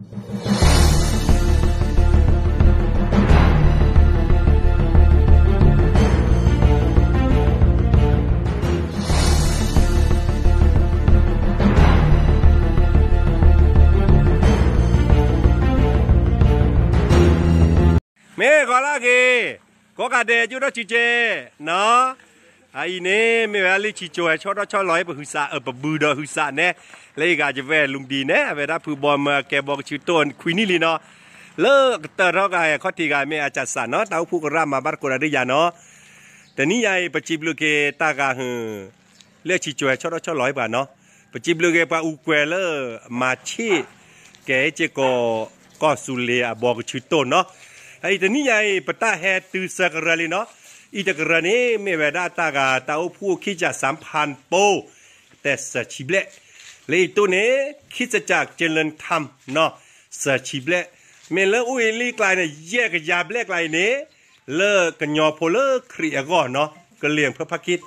မ့ၢ်ဂီၤလၢဂ့ၤ, ကိးဂၤဒဲး ကၠိဒီးစံၣ်ကဲးနီၤ, အအံၤန့ၣ် မ့ၢ်ဝဲဒၣ်လၢဆံၣ်ကၠိၤဟဲဆီဒီးဆီလီၤဟ့ၣ်ပှၤဟုးစးအပဘူးဒီးဟုးစးနဲ, လၢအဂၤယဝဲၢ်လူၤဒံးနဲ အဝဲဒၣ်ဖုဘီမၢအကဲဘီကဆူတိၢ်ခွံနံၣ်လံနီၤ, လၢကတၢၢ်ထီၣ်ဂၤဟဲခီၣ်ထံးဂၤမ့ၢ်အကစၢ်စးနီၤ, တၢ်အိၣ်ဖှိၣ်ကရၢမၤဘၣ်တကိးဒီးဒ်ယၤနီၤ, တနံၣ်ညါအံၤ ပစံးဘျုးက့ၤတၢ်ဂၤဟုၣ် လၢဆံၣ်ကၠိၤဟဲဆီဒီးဆီလီၤဟ့ၣ်ပှၤနီၤ, ပစံးဘျုးက့ၤပှၤအူကွဲၤလၢ မၤဆ့ၣ် ကဲဟ့ၣ်စ့ၢ်ကီး ကီၢ်သူလ့ၤအဘီကဆူတိၢ်နီၤ, အအံၤတနံၣ်ညါအံၤ ပတၢ်ဟဲတုၤစၢၤကရၢလံနီၤ, အံၤတကရၢန့ၣ် မ့ၢ်ဝဲဒၣ်တၢ်ဂၤတၢ်အိၣ်ဖှိၣ်ခံကစၢ်စၣ်ဖၣ်ပိၤ တဲစၢၤဆံဘျဲၣ်, လၢအံၤတိၢ်န့ၣ် ခံကစၢ်ကလၢၢ်ထၢမ် နီၤ, စၢၤဆံဘျဲၣ်, မ့ၢ်လၢအိၣ်အံၤလံကျါန့ၣ် ယဲၢ်ကယၤဘျဲၣ်ကျါအံၤန့ၣ် လၢကညီဖိလၢခရံာ်အဂီၢ်နီၤ ကလံၤဖၢဖးက့ၢ်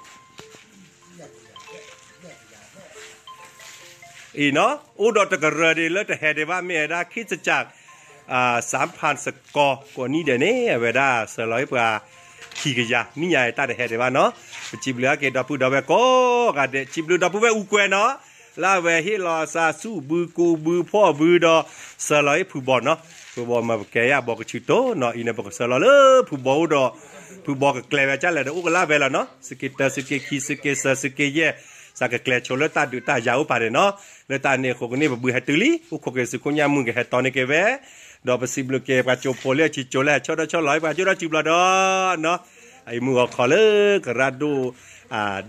အံၤနီၤ အိၣ်ဒီးတကရၢဒံးလၢတဟဲဒံးဘၣ် မ့ၢ်ဝဲဒၣ်ခံကစၢ် စၣ်ဖၣ်စကီၤ ကိးနံၣ်ဒဲးန့ၣ် အဝဲဒၣ်စၢၤလီၤဟ့ၣ်ပှၤ ခံကယၤ နံၣ်ညါအံၤတၢ်တဟဲဒံးဘၣ်နီၤ, ပစံးဘျုးအါက့ၤဒီပုၢ်ဒီဝဲၢ်ကိးဂၤဒဲး စံးဘျုးဒီပုၢ်ဝဲၢ်အူကွဲၤနီၤ, လၢအဝဲဟ့ၣ်လီၤအသးဆူၣ်ဘုကိးဘုဖှီၣ်ဘုဒီး စၢၤလီၤဟ့ၣ်ဖုဘီနီၤ, ဖုဘီမၢပကဲယၤဘီကဆူတိၢ်နီၤ, အံၤန့ၣ် ပကစၢၤလီၤလၢဖုဘီအိၣ်ဒီး ဖုဘီကကျဲၤဝဲကၢ်လဲၣ်ဒီးအိၣ်ကလၢ်ဝဲလီၤနီၤ, စက့တၢ စက့ခံ စက့သၢ စက့ယဲၢ် စးကကျဲၤဆိလၢတၢ်ဒုးတၢ်ယၤအိၣ်ပာ်ဒဲးနီၤ, လၢတၢ်န့ၣ်အဃိကန့ၣ် ပဘုးဟဲတုၤလံ အိၣ်ခိးက့ၤသုးခိၣ်ညၣ်မုၢ်ကဟဲတီန့ၢ်က့ၤဝဲ, ဒီးပစံးဘျုးက့ၤပှၤကၠိဖိလၢအဆံၣ်ကၠိၤလၢဟဲဆီဒီးဆီလီၤဟ့ၣ်ပှၤကၠိဒီးစံးဘျုးဒီး အံၤမုၢ်ဂီၤခီလၢကရၢဒိၣ်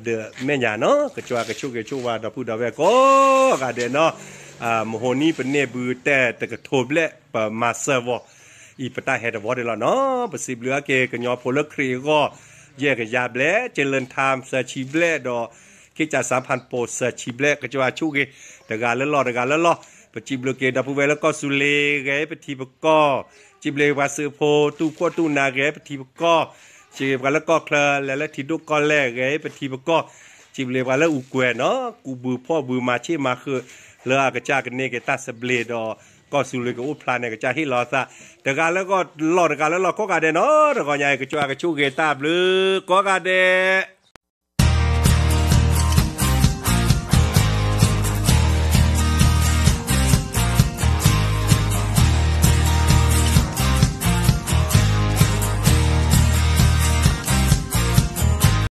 ဒီးမဲာ်ညါနီၤ, ကစၢ်ကဆိၣ်ဂ့ၤဆိၣ်ဝါဒီပုၢ်ဒီဝဲၢ်ကိးဂၤဒဲးနီၤ, မဟိနံၤပန့ၢ်ဘုတဲတကထိဘျဲၣ် ပမၤစၢၤဝီၤ, အံၤပတၢ်ဟဲတဝီဒံးလီၤနီၤ, ပစံးဘျုးအါက့ၤကညီဖိလၢခရံာ်အဂီၢ်, ယဲၢ်ကယၤဘျဲၣ် ကလၢၢ်ထၢမ် စၢၤဆံဘျဲၣ်ဒီး ခံကစၢ်စၣ်ဖၣ်ပိၤ စၢၤဆံဘျဲၣ် ကစၢ်ဆိၣ်ဂ့ၤ, တဂၤလၢလီၢ်တဂၤလၢလီၢ်, ပစံးဘျုးက့ၤဒီပုၢ်ဝဲၢ်လၢကီၢ်သူလ့ၤ ဂဲၤဟ့ၣ်ပထံပကီၢ်, စံးဘျုးပှၤသုးဖိတူၢ်ဖှီၣ်တူၢ်နၤဂဲၤဟ့ၣ်ပထံပကီၢ်, စံးဘျုးပှၤလၢကီၢ်ချၢ လဲၤလၢထံဒိၣ်ကီၢ်လဲၢ် ဂဲၤဟ့ၣ်ပထံပကီၢ်, စံးဘျုးပှၤလၢအူကွဲၤနီၤ ကူးဘုဖှီၣ်ဘုမၤဆ့ၣ်မၤဃုာ် လၢအကစၢ်ကန့ၢ်က့ၤတၢ်သဘျ့ဒီး ကီၢ်သူလ့ၤကအိၣ်ဖျါန့ၣ် ကစၢ်ဟ့ၣ်လီၤသး, တဂၤလၢလီၢ်တဂၤလၢလီၢ်ကိးဂၤဒဲးနီၤ, တဂီၤညါအံၤ ကစၢ်ကဆိၣ်ဂ့ၤတၢ်ဘျုးကိးဂၤဒဲး